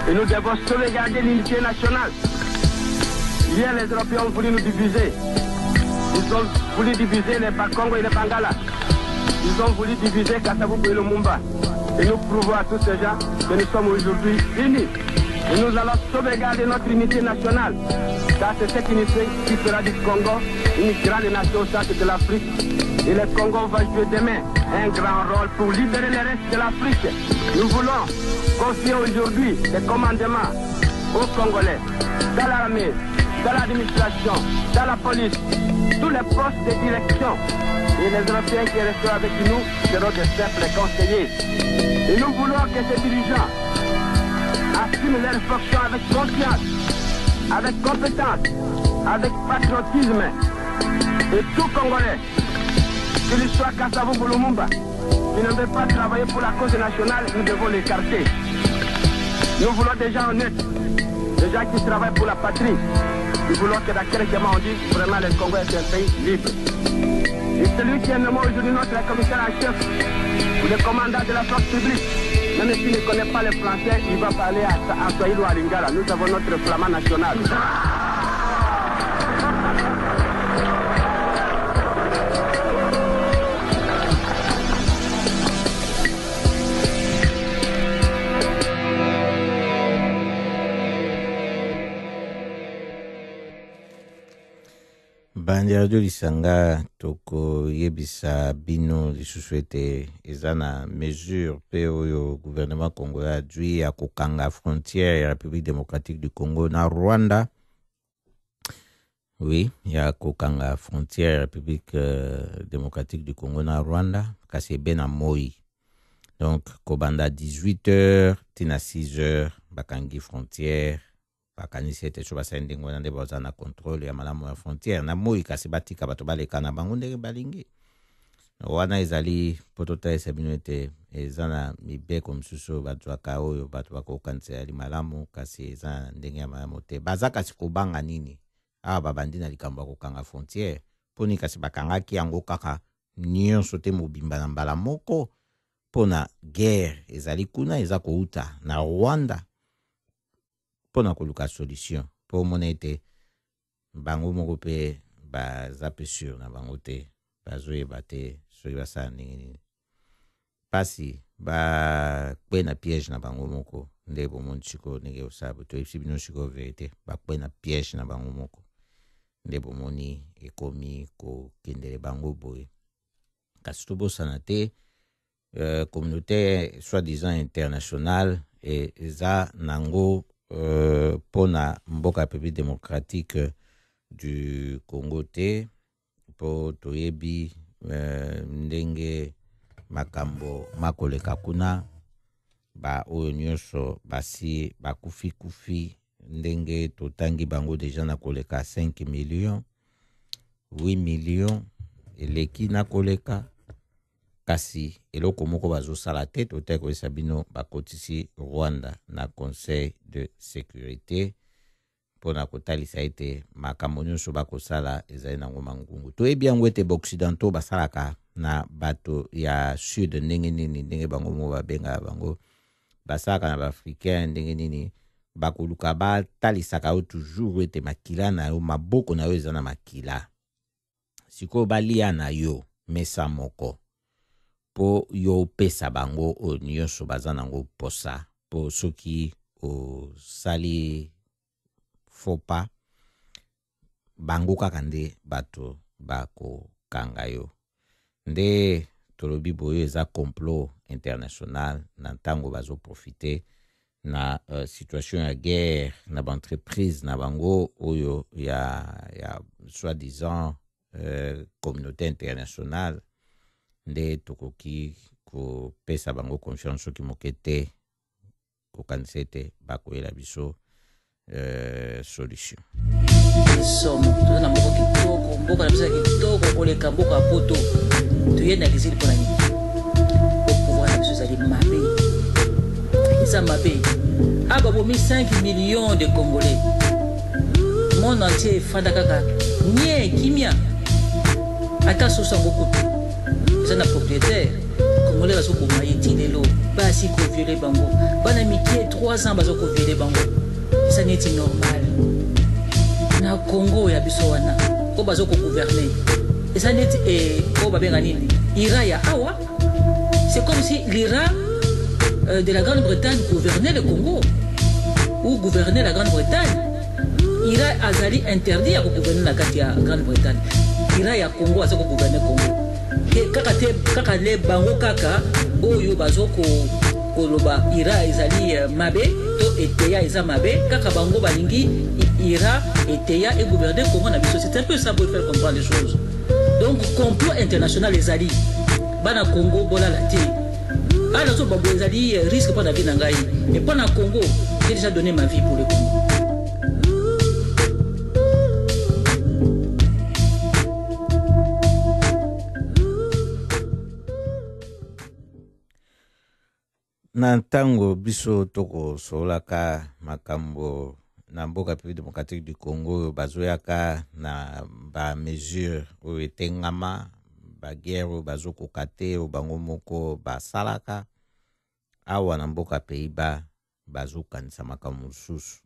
et nous devons sauvegarder l'unité nationale. Hier, les Européens ont voulu nous diviser. Ils ont voulu diviser les Bakongo et les Bangala. Ils ont voulu diviser Kasavubu et Lumumba. Et nous prouvons à tous ces gens que nous sommes aujourd'hui unis. Et nous allons sauvegarder notre unité nationale. Car c'est cette unité qui fera du Congo une grande nation au centre de l'Afrique. Et le Congo va jouer demain un grand rôle pour libérer le reste de l'Afrique. Nous voulons confier aujourd'hui les commandements aux Congolais, dans l'armée, dans l'administration, dans la police, tous les postes de direction. Et les Européens qui resteront avec nous seront de simples conseillers. Et nous voulons que ces dirigeants assument leurs fonctions avec confiance, avec compétence, avec patriotisme. Et tout Congolais, qu'il soit Kasavubu Lumumba, qui ne veut pas travailler pour la cause nationale, nous devons l'écarter. Nous voulons des gens honnêtes, des gens qui travaillent pour la patrie. Nous voulons que dans quelques mois on dise vraiment le Congo est un pays libre. Et celui qui est nommé aujourd'hui notre commissaire en chef ou le commandant de la force publique, même s'il ne connaît pas le français, il va parler à Swahili ou à Lingala. Nous avons notre flamand national. Bandi radio Lisanga, tokoyebisa bino lisusu ete eza na mesure mpe oyo gouvernement congolais azwi ya kokanga frontière ya République démocratique du Congo na Rwanda. Oui, ya kokanga frontière ya République démocratique du Congo na Rwanda, kasi ebe na moi. Donc kobanda 18h tina 6h bakangi frontière. Bakanisi ete so basali ndenge wana nde baza na contrôle ya malamu ya frontière na moi, kasi batika bato baleka na bango ndenge balingi. Wana ezali po totalisa bino ete eza na mibeko mosusu oyo bazwaka oyo bato bakokanisa ya malamu, kasi eza na ndenge ya malamu te. Baza kasi kobanga nini? Awa babandi na likambo ya kokanga frontière mponi kasi bakangaki yango kaka nyonso te mobimba na mbala moko mpona guerre ezali kuna eza kouta na Rwanda mpona koluka solution mpo omona ete bango moko mpe baza mpe sur na bango te, bazoyeba te soki basala ndenge nini. Pasi bakwe na piège na bango moko nde bomoni sikoyo ndenge osala boye. Toyebisi bino sikoyo vérité, bakwe na piège na bango moko nde bomoni ekomi kokendele bango boye. Kasi tobosana te communauté soi-disant internationale eza nango mpona mboka ya République démocratique du Congo te, mpo toyebi ndenge makambo makoleka kuna, ba oyo nyonso basi bakufi-kufi ndenge totangi bango deja na koleka 5 millions, 8 millions eleki na koleka. Kasi eloko moko bazosala te, totali koyebisa bino bakotisi Rwanda na Conseil de sécurité mpona kotalisa ete makambo nyonso bakosala ezali nango mangungu. Toyebi yango ete baoccidentaux basalaka na bato ya sud ndenge nini, ndenge bango moko babengaka bango, basalaka na baafricain ndenge nini, bakoluka batalisaka yo toujours ete makila na yo, maboko na yo eza na makila. Sikoyo balia na yo mesa moko mpo yo opesa bango oyo nyonso baza nango posa, mpo soki osali faux pas bango kaka nde bato bakokanga yo. Nde tolobi boye eza complot international na ntango bazoprofite na situation ya guerre na baentreprise na bango oyo ya, ya soi-disant communauté internationale nde tokoki kopesa bango confiance soki moke te kokanisa ete bakoyela biso solution. Somo toza na mboka kitoko, mboka na biso ya kitoko koleka mboka ya poto. Toye na exil mpo na nini? Po pouvoir na biso ezali mabe, eza mabe. A babomi 5 millions de Congolais, monde entier efanda kaka nie kimia, ata soso yango kutu eza na propriétaire congolais. Bazoboma ye ti lelo, basi kovioler bango, bana mike 3 ans bazokovioler bango, eza neti normal na Congo ya biso wana. Oyo bazokogouverne eza neti oyo babenga nini, IRA ya awa. C'est comme si l'IRA de la Grande-Bretagne gouvernait le Congo ou gouvernait la Grande-Bretagne. IRA azali interdit ya kogouverne na kati ya Grande-Bretagne. IRA ya Congo aza kogouverne Congo te, kaka te, kaka le bango kaka oyo bazo koloba IRA ezali mabe to eteya eza mabe, kaka bango balingi IRA eteya egouverne Congo na biso. C'est un peu ça pour faire comprendre les choses. Donc complot international ezali. Bana Congo, bolala te. Awa nazoba boye, ezali risque mpo na vie na ngai, mais mpo na Congo, j'ai déjà donné ma vie pour le Congo. Na ntango biso tokosololaka makambo na mboka République démocratique du Congo oyo bazoyaka na bamesure oyo etengama, baguerre oyo bazokoka te, oyo bango moko basalaka awa na mboka Pays-Bas, bazokanisa makambo mosusu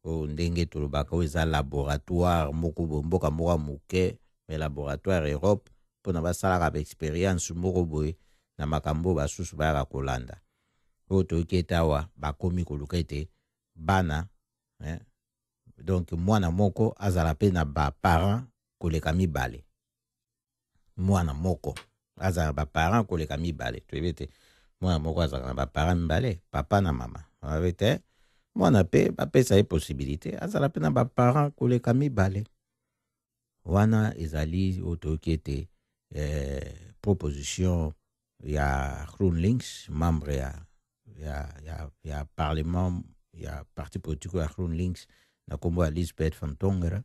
oyo ndenge tolobaka oyo eza laboratoire moko boye, mboka moko ya moke mais laboratoire Europe, mpona basalaka baexpérience moko boye na makambo oyo basusu bayaka kolanda. Oyo toyoki ete awa bakomi koluka ete bana donc mwana moko azala mpe na baparent koleka mibale, mwana moko azala na baparent koleka mibale. Toyebi ete mwana moko azalaka na baparent mibale, papa na mama. Babe te, mwana mpe bapesa ye possibilité azala mpe na baparent koleka mibale. Wana ezali oyo toyoki ete proposition ya GroenLinks, membre ya parlement ya parti politique ya GroenLinks na nkombo ya Lisbeth van Tongeren,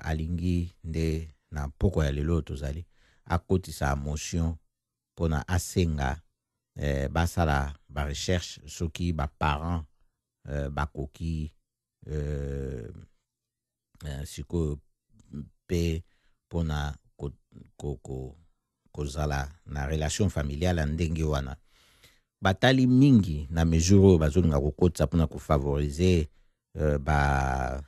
alingi nde na poko ya lelo oyo tozali akotisa motion mpona asenga basala barecherche soki baparent bakoki sikoyo mpe mpona kozala na relation familiale ya ndenge wana. Batali mingi na mesure oyo bazolinga kokotisa mpona kofavoriser ba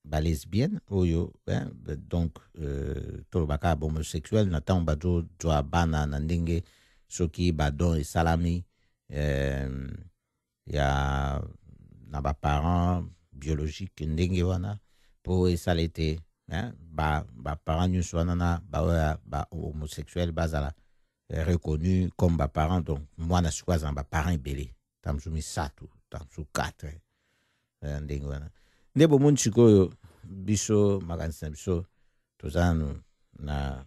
balesbienne oyo, hein, donc tolobaka homosexuel, na ntango bazozwa bana na ndenge soki badon esalami ya na baparent biologique ndenge wana, mpo esala ete, hein, baparent nyonso wana na baoyo ya bahomosexuel bazala reconnu comme baparent. Donc mwana sikoyo azala na baparent ebele, ta mosusu misato, ta mosusu 4, ndenge wana nde bomoni sikoyo. Biso makanisi na biso toza nanu na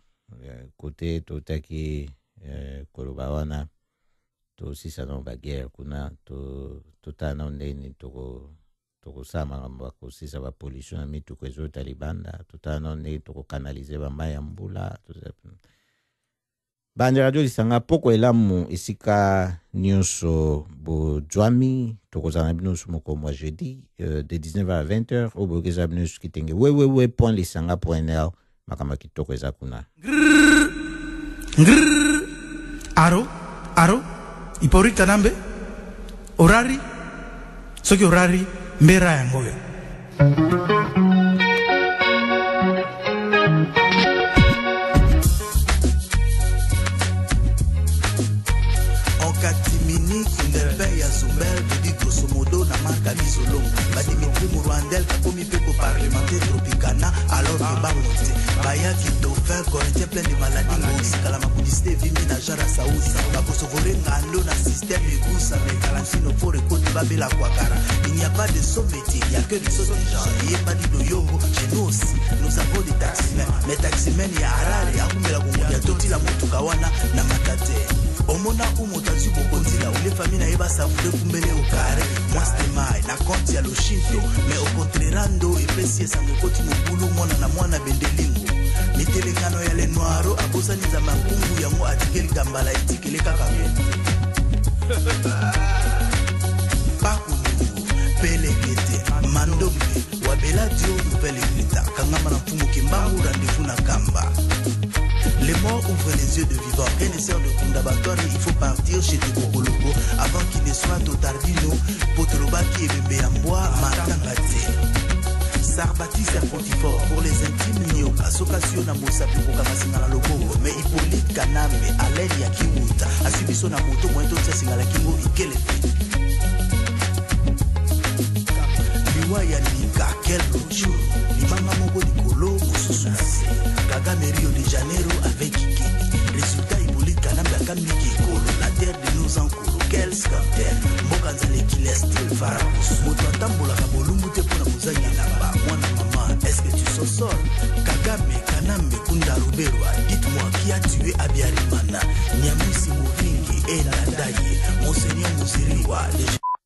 kote totaki koloba wana, tosisa nano baguerre kuna, totala nano ndenge nini tokosala makambo ya kosisa bapollution ya mituka ezota libanda, totala nano ndenge tokokanalize bamai ya mbula. Bandi radio Lisanga, poko elamu esika nyonso bozwami. Tokozala na bino nyonso mokolo mwa jeudi de 19 à 20 h. Oyo boyoki eza bino nyonso kitenge www.lisanga.nl. Makambo ya kitoko eza kuna. Ngrrr. Aro aro Hippolyte Kanambe, orari soki orari mbera yango oyo. En Katimini Kundelpin ya Zumbel Didi grosso modo na marka Lizolongo Badimitri Murwandel kakomi mpe koparlementer Tropicana alors que bango te bayaki dauphin corinthien plein de maladie ngosikala mabudisite evimbi na jara saudi bakosovole ngando na système egusa mekalantino for ekoti babela kwakara. Il n'y a pas de sot métier, il y a que des sauts de genre. Eyebani doyongo chez nous aussi nous avons des taximen, mais taximen ya Harare akumela kongodia totila motuka wana na mata te. Omona u moto azwi bokonzi la ole famille na ye basavure kumbele okare mwastemai na compte ya loshinto mais au contrairando epesi esango ekoti mobulu mwana na mwana bendelingo mitelengano ya lenoiro abosani nzambe ya mpungu yango atikeli kambala etikele kaka Pakunungu, Pelekete, Mandombe, Wabela Dio, Nouvelle Egrita, Kangama na Mfumu Kimbangu, rendez-vous na Kamba. Les morts ouvrent les yeux de vivants. Rien ne sert de Kundabatoire, il faut partir chez des Kokoloko avant qu'il ne soit trop tardino. Potolobaki ebembe ya mbwa, matanga te. Sarbati Serpontifort pour les intimes nyoka soki yo na mosapi okokanga singa na loboko mais Hippolyte Kanambe Alain ya Kiwuta aswi biso na moto moyen totia singa na kingo ikele te liwa ya nika quel rupture libanga moko likolo mosusu na se Kagame Rio de Janeiro avec Kikedi résultat Hippolyte Kanambe akambiki ekolo la terre de nos ankolo quel scandale mboka nzala ekila style farakus moto atambolaka bolumbu te mpona kozangi elamba mwana mama est-ce que tu sosol Kagame Kanambe Kunda Ruberwa dites-moi qui a tué Abiyarimana Nyamwisi Muvingi et Nadaye Monseigneur Muziriwa.